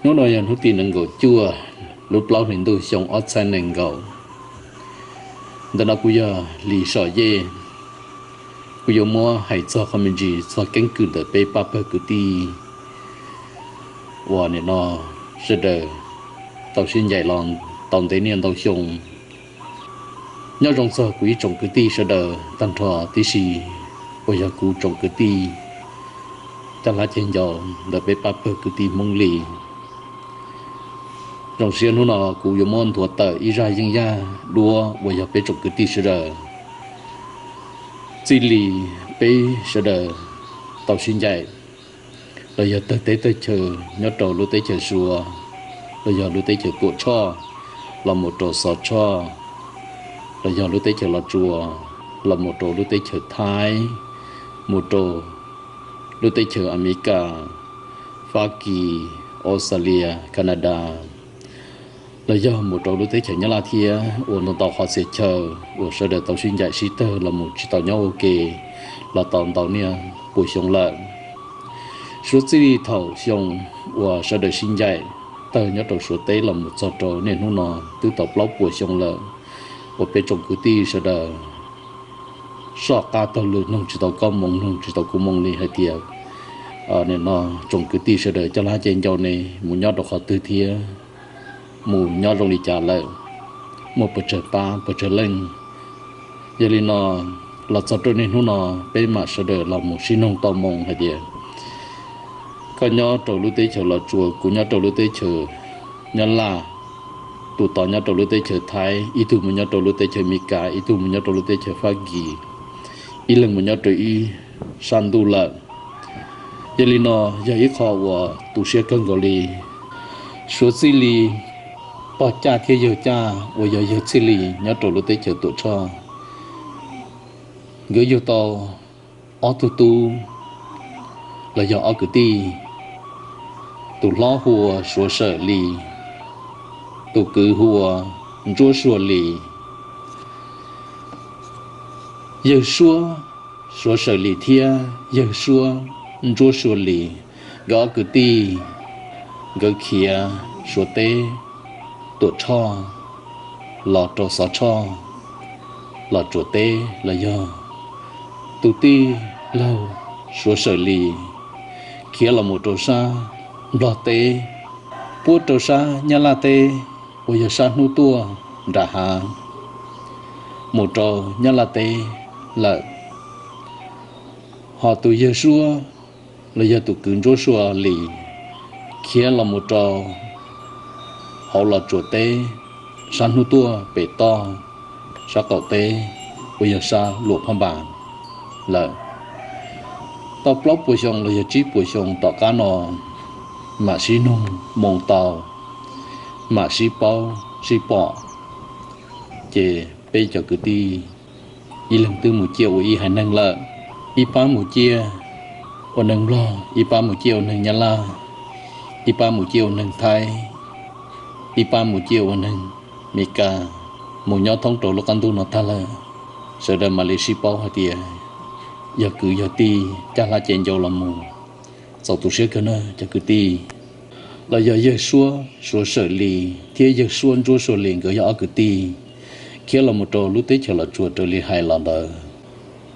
Hnub no yog hnub tim nees nkaum cuaj, lub plaub hlis ntuj xyoo ob txhiab nees nkaum. Ntawm no kuv yog Lis Xom Yej. Kuv yuav muab hais txog qhov me ntsis txog keeb kwm ntawm peb pab pawg kwv tij uas nim no sawv daws tau sib ncaim los tau ntev niaj ntau xyoo. Nyob zoo txog kuv ib tsoom kwv tij sawv daws tag nrho tib si, uas yog kuv tsoom kwv tij caj lab ceg ncau ntawm peb pab pawg kwv tij Hmoob Lis. Zoo siab hnub no kuv yuav muab nthuav tawm ib zaj yeeb yaj duab uas yog peb tsoom kwv tij sawv daws txij li peb sawv daws tau sib ncaim los yog tawg teb tawg chaw nyob rau lub teb chaws Suav, los yog lub teb chaws Tuam Tshoj, los mus rau Xov Tshoj, los yog lub teb chaws Los Tsuas, los mus rau lub teb chaws Thaib, mus rau lub teb chaws Amelikas, Fab Kis, Australia, Canada, los yog mus rau lub teb chaws Nyab Laj thiab uas ntau ntau qhov txhia chaw uas sawv daws tau sib ncaim sib tawg los mus tsis tau nyob ua ke los tau ntau niaj puas xyoo lawm. Suav txij li thaum xyoo uas sawv daws sib ncaim tawg nyob rau Suav teb los mus txog rau niaj hnub no twb tau plaub puas xyoo lawm, uas peb tsoom kwv tij sawv daws soj qab taug lw, mloog tsis tau koj moo, mloog tsis tau kuv moo li hais tias nim no tsoom kwv tij sawv daws coj lab ceg ncau ne mus nyob rau qhov twg thiab mus nyob zoo li cas lawm, muaj pes tsawg pab pes tsawg leej. Yog li no, los txog rau niaj hnub no peb mam sawv daws los mus sib noog tau moo hais tias koj nyob rau lub teb chaws Los Tsuas, kuv nyob rau lub teb chaws Nyab Laj, tus tod nyob rau lub teb chaws Thaib, ib tug mus nyob rau lub teb chaws Amelikas, ib tug mus nyob rau lub teb chaws Fab Kis, ib leeg mus nyob rau ib sab ntuj lawm. Yog li no, yog ib qho uas tu siab kawg nkaus li. Suav txij li pog caj thiab yawg caj uas yog yawg Txhij Lis nyob rau lub teb chaws Tuam Tshoj, nkawd yug tau ob tug tub los yog ob kwv tij. Tus hlob hu ua Suav Sawm Lis, tus kwv hu ua Ntsuab Suav Lis. Yawg suab Suav Sawm Lis thiab yawg suab Ntsuab Suav Lis, nkawd ob kwv tij nkawd khiav Suav teb, Tuam Tshoj los rau Xov Tshoj, los Tsuas teb los yog tus tij laug Suav Sawm Lis khiav los mus rau sab Nplog teb, puab rau sab Nyab Laj teb uas yog sab hnub tuaj nram hav, mus rau Nyab Laj teb lawm. Ho tus yawg suab los yog tus kwv Ntsuab Suav Lis khiav los mus rau hauv los Tsuas teb, sab hnub tuaj pem toj, sab qaum teb uas yog sab Luam Phab Npas lawm. Tau plaub puas xyoo los yog tsib puas xyoo tom qab no mam sib noog moo tau, mam sib paub sib pom, ces peb cov kwv tij ib leeg twb mus ciaj ua ib haiv neeg lawm. Ib pab mus ciaj ua neeg Nplog, ib pab mus ciaj ua neeg Nyab Laj, ib pab mus ciaj ua neeg Thaib, ib pab mus ciaj ua neeg Meskas, mus nyob thoob rau lub qab ntuj no tag lawm. Sawv daws mam li sib paub hais tias yog kwv yog tij, caj hlab cem ncau los mus. Txaus tu siab kawg na cov kwv tij. Los yog yawg suab Suav Sawm Lis thiab yawg suab Ntsuab Suav Lis nkawd yog ob kwv tij khiav los mus rau lub teb chaws Los Tsuas raws li hais los ntawd.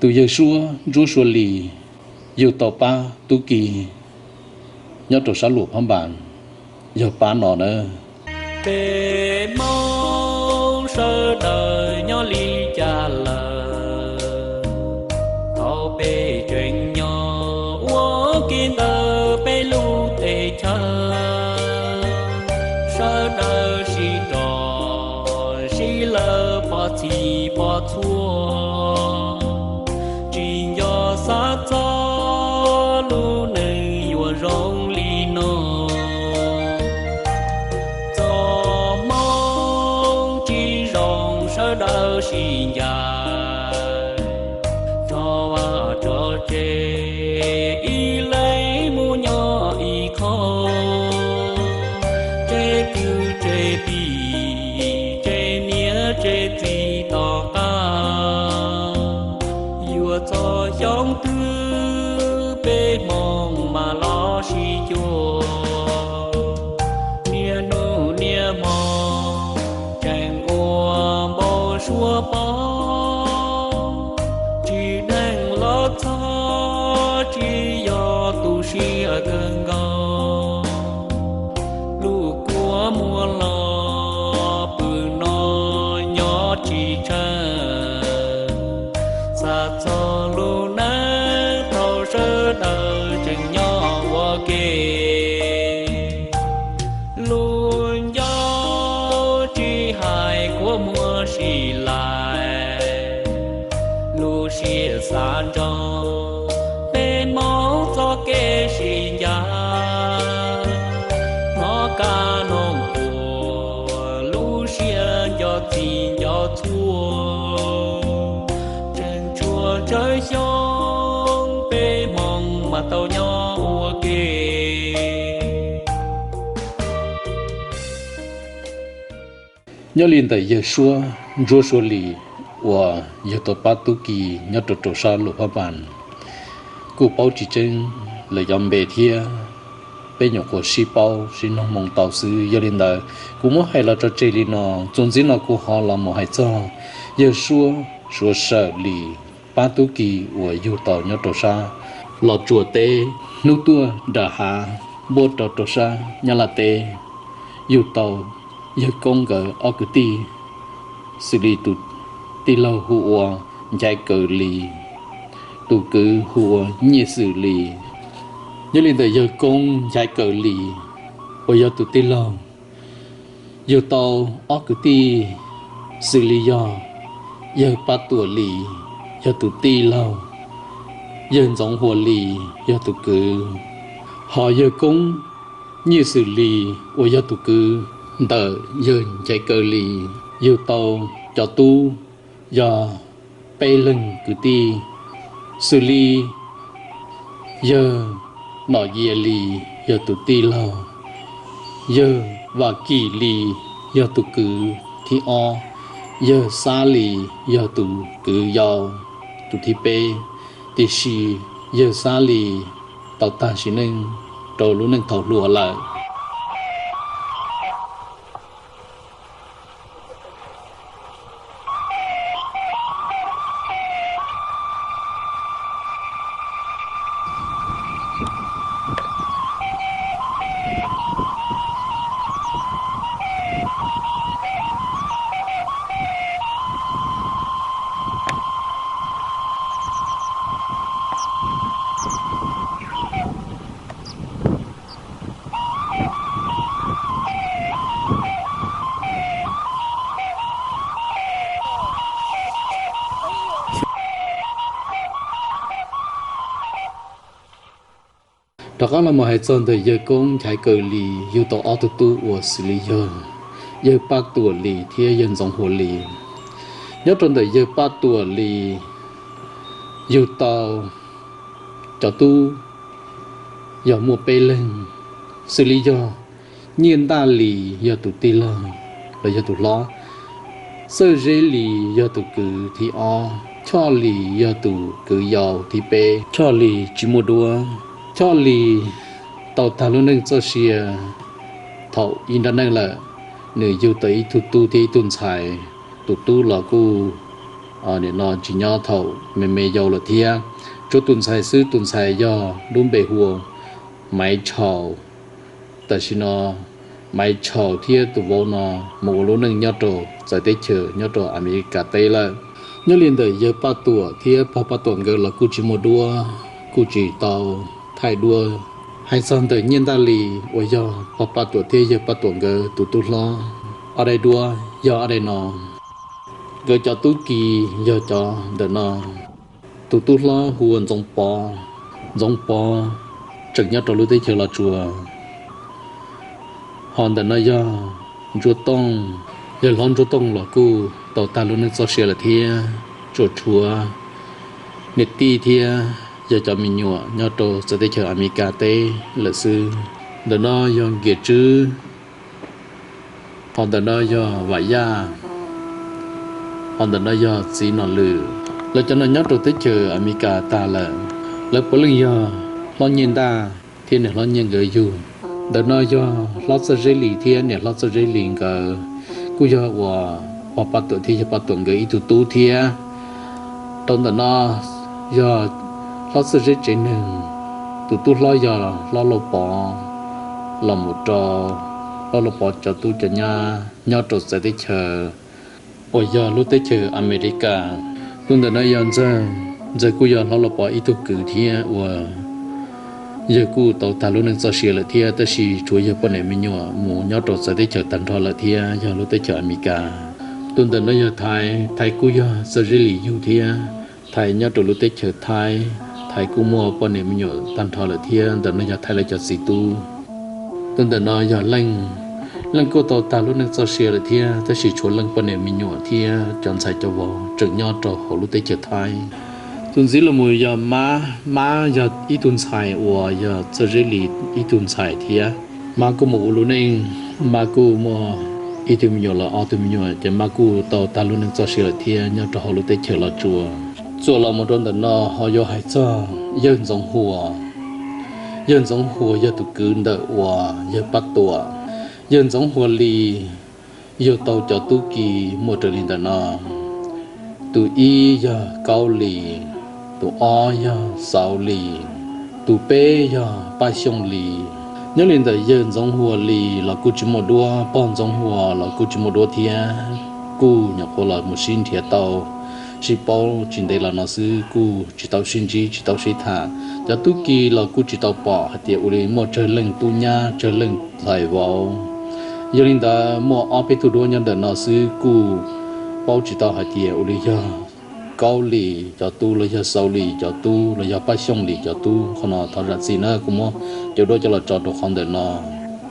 Tus yawg suab Ntsuab Suav Lis yug tau pab tub ki nyob rau sab Luam Phab Npas, yog pab no na. Peb Hmoob sawv daws nyob li cas lawm? Thaum peb tseem nyob ua ke ntawm peb lub teb chaws, sawv daws sib rog sib lawv pov txhij pov txhua, tsis nco xav txog lub neej yuav zoo li no. Txoj hmoo tsis zoo sawv daws sib ncaim, rov vaj rov tsev ib leeg mus nyob ib qho. Pov tsis deej los txog, tsis yog tu siab kawg nkaus. Lub kua muag los pw no nyob tsis tsawg, xav txog lub neej thaum sawv daws tseem nyob ua ke. Lub ncauj tsis hais kua muag sim lais, lub siab xav nrog peb Hmoob txoj kev sib ncaj. Hnov kaj noog puag, lub siab nco txij nco txhua, tseem tshuav tsawg xyoo peb Hmoob mas tau nyob ua ke. Nyob li ntawm yawg Suab Ntsuab Suab Lis uas yug tau pab tub ki nyob rau rau sab Luam Phab Npas, kuj paub tsis tseeb lawv cov npe thiab, peb nyuam qhuav sib paub sib nug moo tau xwb. Yog li ntawd kuv muab hais los tso tseg li no, txuas ntxiv no kuv ho los mus hais txog yawg Suab Suav Sawm Lis pab tub ki uas yug tau nyob rau sab Los Tsuas teb, hnub tuaj nram hav npuab rau rau sab Nyab Laj teb, yug tau yawg Koob nkawd ob kwv tij, xws li tus tij laug hu ua Nchaiv Kaws Lis, tus kwv hu ua Nyiaj Xwm Lis. Nyob li ntawm yawg Koob Nchaiv Kaws Lis uas yog tus tij laug, yug tau ob kwv tij, xws li yog yawg Paj Tuam Lis yog tus tij laug, yawg Ntxoov Huas Lis yog tus kwv, hos yawg Koob Nyiaj Xwm Lis uas yog tus kwv ntawm yawg Nchaiv Kaws Lis yug tau cov tub yog peb leeg kwv tij, xws li yawg Nom Yias Lis yog tus tij laug, yawg Vam Kim Lis yog tus kwv thib ob, yawg Xab Lis yog tus kwv yau tus thib peb, tiam sis yawg Xab Lis tau tag sim neej rau lub neej thaum hluas lawm. Rov qab los mus hais txog ntawm yawg Koob Nchaiv Kaws Lis yug tau ob tug tub uas xws li yog yawg Paj Tuam Lis thiab yawg Ntxoov Huas Lis. Nyob rau ntawm yawg Paj Tuam Lis yug tau cov tub yog muaj peb leeg, xws li yog Nyiaj Ntaj Lis yog tus tij laug los yog tus hlob, Txawj Zeb Lis yog tus kwv thib ob, Choj Lis yog tus kwv yau thib peb. Choj Lis tsis muaj duab. Choj Lis tau tag lub neej txoj sia thaum ib nrab neej lawm. Nws yug tau ib tug tub thiab ib tug ntxhais. Tus tub los kuj nim no tsis nyob thaum me me yau lawm thiab. Tsuas tus ntxhais xwb, tus ntxhais yog lub npe hu ua Maiv Tshau. Tam sim no Maiv Tshau thiab tus vauv no mus ua lub neej nyob rau txawv teb chaws nyob rau Amelikas teb lawm. Nyob li ntawm yawg Paj Tuam thiab pog Paj Tuam nkawd los kuj tsis muaj duab, kuj tsis tau thaij duab. Hais txog ntawm Nyiaj Ntaj Lis uas yog pog Paj Tuam thiab yawg Paj Tuam nkawd tus tub hlob, ob daim duab yog ob daim no. Nkawd cov tub ki yog cov ntawm no. Tus tub hlob hu ua Ntxoov Pov. Ntxoov Pov tseem nyob rau lub teb chaws Los Tsuas. Ho ntawm no yog Ntsuab Tooj. Yawg hlob Ntsuab Tooj los kuj tau tag lub neej txoj sia lawm thiab. Tsuas tshuav niam tij thiab yog cov me nyuam nyob rau txawv teb chaws Amelikas teb lawm xwb. Ntawm no yog Nkias Tswb. Ho ntawm no yog Vam Yaj. Ho ntawm no yog txiv Nom Lwm. Lawv cov no nyob rau teb chaws Amelikas tag lawm. Lawv puav leej yog hlob Nyiaj Ntaj thiab niam hlob Nyiaj nkawd yug. Ntawm no yog hlob Txawj Zeb Lis thiab niam hlob Txawj Zeb Lis nkawd, kuj yog uas Pog Paj Tuam thiab yawg Paj Tuam nkawd ib tug tub thiab. Rau ntawm no yog hlob Txawj Zeb tsev neeg, tus tub hlob yog hlob Lauj Pov, los mus rau hlob Lauj Pov cov tub cov nyab nyob rau txawv teb chaws uas yog lub teb chaws Amelikas. Tus ntawm no yog Ntxawg, Ntxawg kuj yog hlob Lauj Pov ib tug kwv thiab uas yawg kuj tau tag lub neej txoj sia lawm thiab, tab sis tshuav yawg poj niam me nyuam mus nyob rau txawv teb chaws tag nrho lawm thiab yog lub teb chaws Amelikas. Tus ntawm no yog Thaiv, Thaiv kuj yog Txawj Zeb li yug thiab. Thaiv nyob rau lub teb chaws Thaib, Thaiv kuj muaj poj niam me nyuam tag nrho lawm thiab. Ntawm no yog Thaiv lawv cov txiv tub. Tus ntawm no yog Leej, Leej kuj tau tag lub neej txoj sia lawm thiab, tab sis tshuav Leej poj niam me nyuam thiab cov ntxhais cov vauv tseem nyob rau hauv lub teb chaws Thaib. Tus ntxiv los mus yog Mab, Mab yog ib tug ntxhais uas yog Txawj Zeb li ib tug ntxhais thiab. Mab kuj mus ua lub neej, Mab kuj muaj ib tug me nyuam los ob tug me nyuam, ces Mab kuj tau tag lub neej txoj sia lawm thiab nyob rau hauv lub teb chaws Los Tsuas. Txuas los mus rau ntawm no ho yuav hais txog yawg Ntxoov Huas. Yawg Ntxoov Huas yog tus kwv ntawm uas yawg Paj Tuam. Yawg Ntxoov Huas li yug tau cov tub ki muaj raws li ntawm no. Tus ib yog Kaub Lis, tus ob yog Xauv Lis, tus peb yog Paj Xyooj Lis. Nyob li ntawm yawg Ntxoov Huas li los kuj tsis muaj duab, pog Ntxoov Huas los kuj tsis muaj duab thiab, kuj nyuam qhuav los mus sib nrhiav tau, sib paub tsis ntev los no xwb, kuj tsis tau sib ntsib tsis tau sib tham. Cov tub ki los kuj tsis tau pom hais tias ua li muaj tsawg leej tub nyab tsawg leej ntxhais vauv. Yog li ntawd muaj ob peb tug duab nyob ntawm no xwb, kuj paub tsis tau hais tias ua li yog Kaub Lis cov tub los yog Xauv Lis cov tub los yog Paj Xyooj Lis cov tub. Qhov no thov zam txim na, kuv muab cov duab coj los tso rau qhov ntawm no.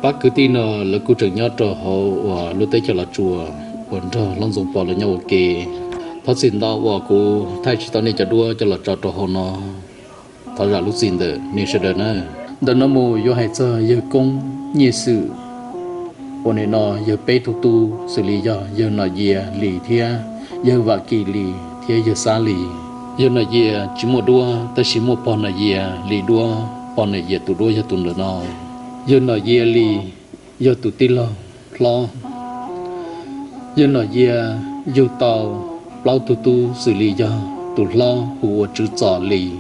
Pab kwv tij no lawv kuj tseem nyob rau hauv uas lub teb chaws Los Tsuas uas nrog hlob Ntxoov Pov lawv nyob ua ke. Thov txim ntau uas kuv thaij tsis tau nej cov duab coj los tso rau hauv no. Thov zam lub txim ntawm nej sawv daws na. Ntawm no mus yuav hais txog yawg Koob Nyiaj Xwm uas nim no yawg peb tug tub xws li yog yawg Nom Yias Lis thiab yawg Vam Kis Lis thiab yawg Xab Lis. Yawg Nom Yias tsis muaj duab tab sis muaj pog Nom Yias li duab, pog Nom Yias tus duab yog tus ntawm no. Yawg Nom Yias Lis yog tus tij laug hlob. Yawg Nom Yias yug tau plaub tug tub xws li yog tus hlob hu ua Tswv Txos Lis.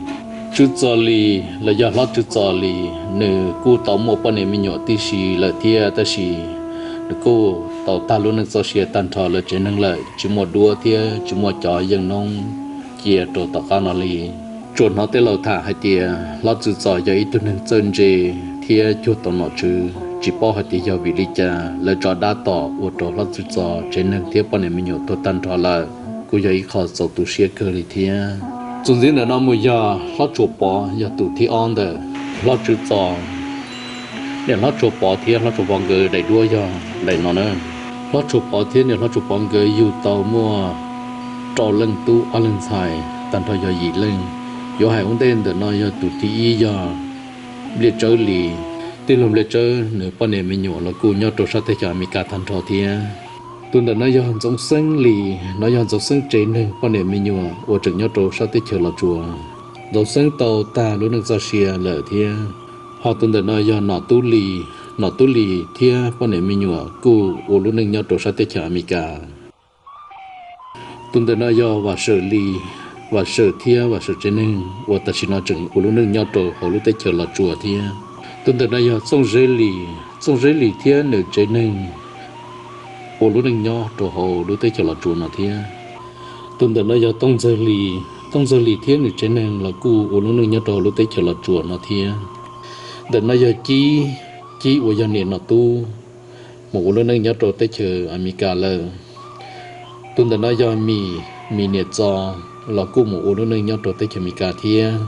Tswv Txos Lis los yog hlob Tswv Txos Lis nws kuj tau muaj poj niam me nyuam tib si lawm thiab, tab sis nws kuj tau tag lub neej txoj sia tag nrho lawv tsev neeg lawm, tsis muaj duab thiab tsis muaj cov yeej noob cia rau tom qab no li. Tsuas hnov tej laus tham hais tias hlob Tswv Txos yog ib tug neeg txawj ntse thiab cuag tau nom tswv, tsis paub hais tias yog vim li cas lawv tso dab tom ua rau hlob Tswv Txos tsev neeg thiab poj niam me nyuam tuag tag nrho lawm, kuj yog ib qho txaus tu siab kawg li thiab. Txuas ntxiv ntawm no mus yog hlob Tsuas Pov yog tus thib ob ntawm hlob Tswv Txos. Niam hlob Tsuas Pov thiab hlob Tsuas Pov nkawd daim duab yog daim no na. Hlob Tsuas Pov thiab niam hlob Tsuas Pov nkawd yug tau muaj rau leej tub ob leeg ntxhais, tag nrho yog yim leej. Yuav hais ua ntej ntawm no yog tus thib ib yog Npliaj Tsawb Lis. Tij laug Npliaj Tsawb nws poj niam me nyuam los kuj nyob rau sab teb chaws Amelikas tag nrho thiab. Tus ntawm no yog Ntxoov Xeeb Lis, no yog Ntxoov Xeeb tsev neeg poj niam me nyuam uas tseem nyob rau sab teb chaws Los Tsuas. Ntxoov Xeeb tau tag lub neej txoj sia lawm thiab. Ho tus ntawm no yog Nom Tub Lis, Nom Tub Lis thiab poj niam me nyuam kuj ua lub neej nyob rau sab teb chaws Amelikas. Tus ntawm no yog Vam Sawm Lis, Vam Sawm thiab Vam Sawm tsev neeg uas tam sim no tseem ua lub neej nyob rau hauv lub teb chaws Los Tsuas thiab. Tus ntawm no yog Txooj Zeb Lis, Txooj Zeb Lis thiab nws tsev neeg ua lub neej nyob rau hauv lub teb chaws Los Tsuas no thiab. Tus ntawm no yog Tooj Ntxawg Lis, Tooj Ntxawg Lis thiab nws tsev neeg los kuj ua lub neej nyob rau hauv lub teb chaws Los Tsuas no thiab. Ntawm no yog Cib, Cib uas yog niam Nom Tub, mus ua lub neej nyob rau teb chaws Amelikas lawm. Tus ntawm no yog Mim, Mim niam Txos, los kuj mus ua lub neej nyob rau teb chaws Amelikas thiab.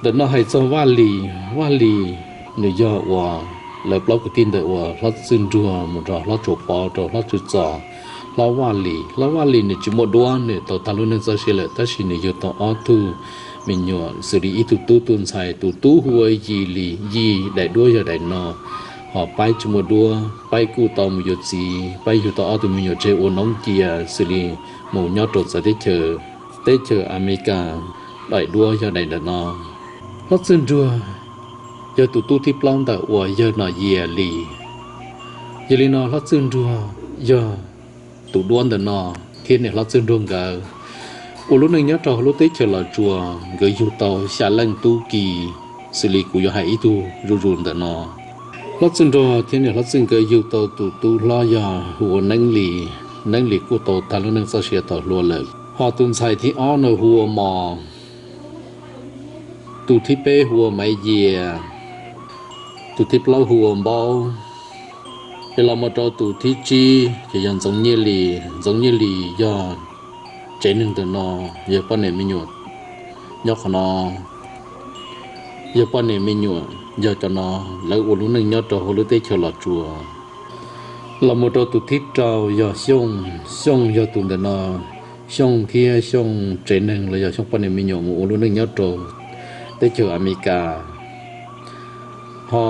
Ntawm no hais txog Vaj Lis, Vaj Lis nws yog uas lawv plaub kwv tij ntawm uas hlob Txwj Nruag mus rau hlob Tsuas Pov rau hlob Tswv Txos, hlob Vaj Lis. Hlob Vaj Lis nws tsis muaj duab, nws tau tag lub neej txoj sia lawm, tab sis nws yug tau ob tug me nyuam xws li ib tug tub tus ntxhais, tus tub hu ua Yis Lis, Yis daim duab yog daim no. Ho Paib tsis muaj duab, Paib kuj tau mus yuav txiv, Paib yug tau ob tug me nyuam tseg ua noob cia xws li mus nyob rau txawv teb chaws, teb chaws Amelikas, daim duab yog daim ntawm no. Hlob Txwj Nruag yog tus tub thib plaub ntawm uas yawg Nom Yias Lis. Yog li no hlob Txwj Nruag yog tus duab ntawm no thiab niam hlob Txwj Nraug nkawd ua lub neej nyob rau hauv lub teb chaws Los Tsuas, nkawd yug tau xya leej tub ki, xws li kuv yuav hais ib tug zuj zus ntawm no. Hlob Txwj Nraug thiab niam hlob Txwj nkawd yug tau tus tub hlob yog hu ua Neeb Lis. Neeb Lis kuj tau tag lub neej txoj sia thaum hluas lawm. Ho tus ntxhais thib ob no hu ua Mos, tus thib peb hu ua Maiv Yias, tus thib plaub hu ua Npaub, es los mus rau tus thib tsib ces yog Ntxoov Nyiaj Lis. Ntxoov Nyiaj Lis yog tsev neeg ntawm no, yog poj niam me nyuam nyob qhov no, yog poj niam me nyuam yog cov no, lawv ua lub neej nyob rau hauv lub teb chaws Los Tsuas. Los mus rau tus thib rau yog Xyooj. Xyooj yog tus ntawm no, Xyooj thiab Xyooj tsev neeg los yog Xyooj poj niam me nyuam mus ua lub neej nyob rau teb chaws Amelikas. Ho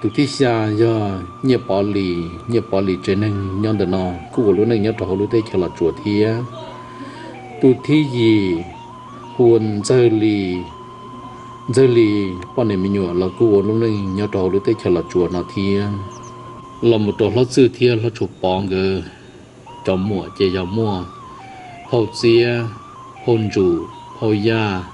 tus thib xya yog Nyiaj Pov Lis. Nyiaj Pov Lis tsev neeg nyob ntawm no kuj ua lub neej nyob rau hauv lub teb chaws Los Tsuas thiab. Tus thib yim hu ua Ntxawg Lis. Ntxawg Lis poj niam me nyuam los kuj ua lub neej nyob rau hauv lub teb chaws Los Tsuas no thiab. Los mus rau hlob Txwj thiab hlob Tsuas Pov nkawd cov muam ces yog muaj phauj Txiab, phauj Ntsum, phauj Yaj,